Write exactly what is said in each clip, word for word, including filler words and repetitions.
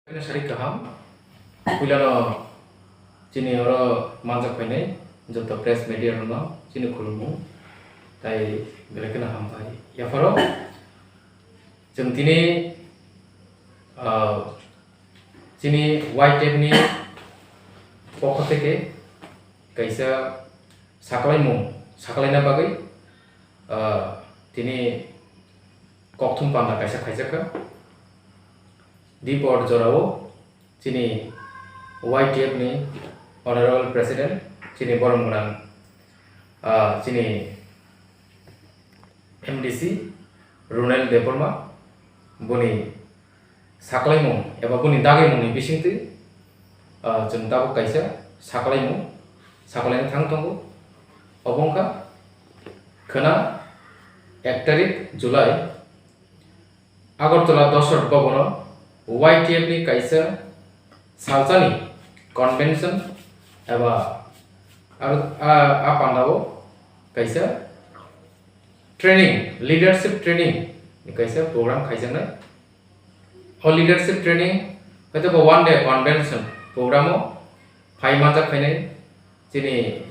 Sari kaham. Puilano chini oro manjak phainai joto press media rokno chini khulumung tai belai kheno hambai. Yapharo chwng tini, ah, chini Y T F ni pokho theke kaisa saklaimung saklaina bagwi, ah, tini kokthum panda kaisa khaijakha. Dipor jorao chini Y T F ni Honorable President, chini borok gwnang, ah, chini M D C Ronel Debbarma, boni saklaimung eba boni dagimungni bisingtwi, ah, chwng tabuk kaisa saklaimung saklaina thang tongo. Obo wngkha khwna ek tarik July Agartala Dosrat Bhavan o Y T F ni kaisa salsani convention eba aro a, a pandao kaisa training, leadership training ni kaisa program khaijaknai. O leadership training hwnkhe bo one day convention program o phai manjak khainai chini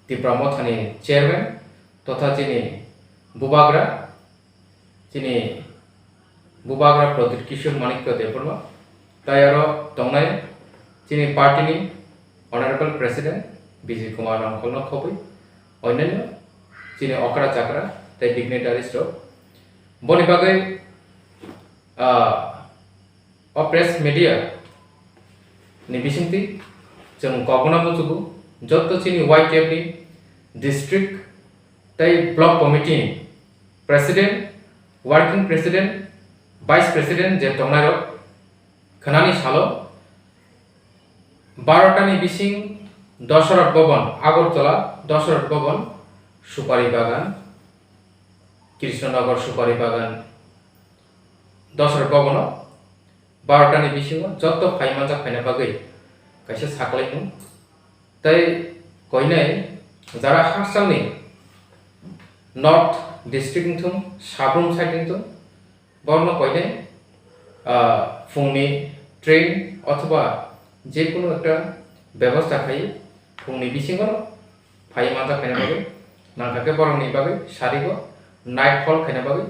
Tipra Mothani chairman totha chini bubagra, chini bubagra Pradyut Kishore Manikya Debbarma, tai aro tongnai chini party ni Honorable President Bijay Kumar Ramkholno khobwi onyanyo chini okra chakra tei dignitaries rok. Boni bagwi, ah, o press media ni bisingtwi chwng kokno muchugo, jotto chini Y T F ni district tei block committee ni president, working president, vice president je tongnairok khwnani salo barota ni bising Dosrat Bhavan, Agartala Dosrat Bhavan, Supari Bagan, Krishnanagar Supari Bagan, Dosrat Bhavan o barota ni bisingo jotto phai manjak phaina bagwi kaisa saklaimung. Tei koinai jara hakchangni North district wngthung, Sabrum side wngthung, borokno koinai, ah, phungni train othoba jekunu ekta bebosta khai phungni bisingo phai manjak khaina bagwi, nangkha khe borokni bagwi sarigo night hall khaina bagwi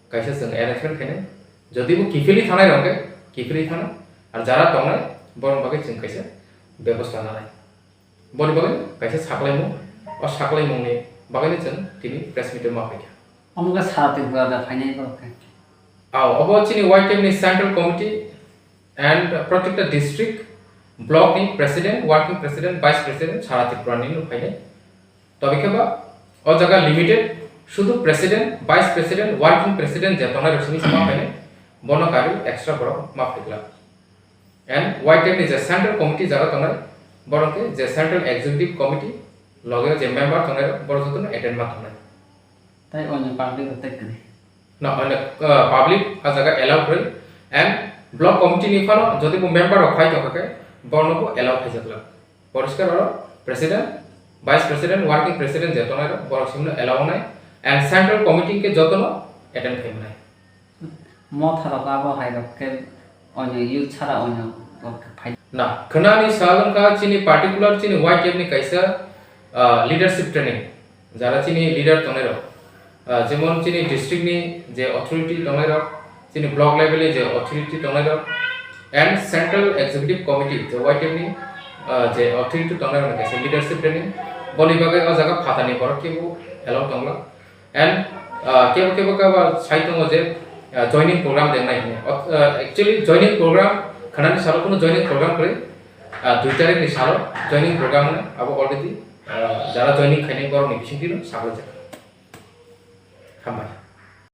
kaisa chwng arrangement khainai. Jodi bo kiphilwi thangnai rok khe kiphilwi thangna, ar jara tongnai borokni bagwi chwng kaisa bebosta nanai. Boni bagwi kaisa saklaimung, o saklaimungni bagwino chwng tini press meet-o ma phaikha. Omo khe sara Tripura da phainai borok khe? Ao, obo chini Y T F ni Central Committee and protekta district, block ni president, working president, vice president sara Tripura ni no phainai. Tobe khe ba o jaga limited, sudu president, vice president, working president je tongnai rok simi ma phainai, bono karwi extra borok ma phaiglak. And Y T F ni je central committee jaga tongnai, borok khe je central executive committee loge je member tongnai rok, borok jotono attend ma tongnai. Tai onyo public rok tai kwrwi? Na, onyo, uh, public a jaga allow kwrwi. And block committee ni phano jodi bo member rok phai tongkha khe, borokno bo allow khaijak glak. Poriskar oro president, vice president, working president je tongnai rok, borok simno allow wngnai. And central committee khe jotono attend khai mwnai. Motha rok abo hai rok khe onyo youth sara onyo rok khe phai. Na, khwnani sal wngkha chini particular chini Y T F ni kaisa, ah, leadership training, jara chini leader tongnai rok, ah, jemon chini district ni je authority tongnai rok, chini block level ni je authority tongnai rok, and central executive committee je Y T F ni, ah, je authority tongnai rok ni kaisa leadership training, boni bagwi o jaga phatani borok kebo allow tongla. And, uh, kebo kebo khe abo sai tongo je, uh, joining program dengnai hwnwi. Ot-, uh, actually joining program khwnani salo kuno joining program kwrwi, uh, dui tarikh ni salo joining program hwnwi abo already, uh, jara joining khainai borokni bisingtwi no sagwi jak. Hambai.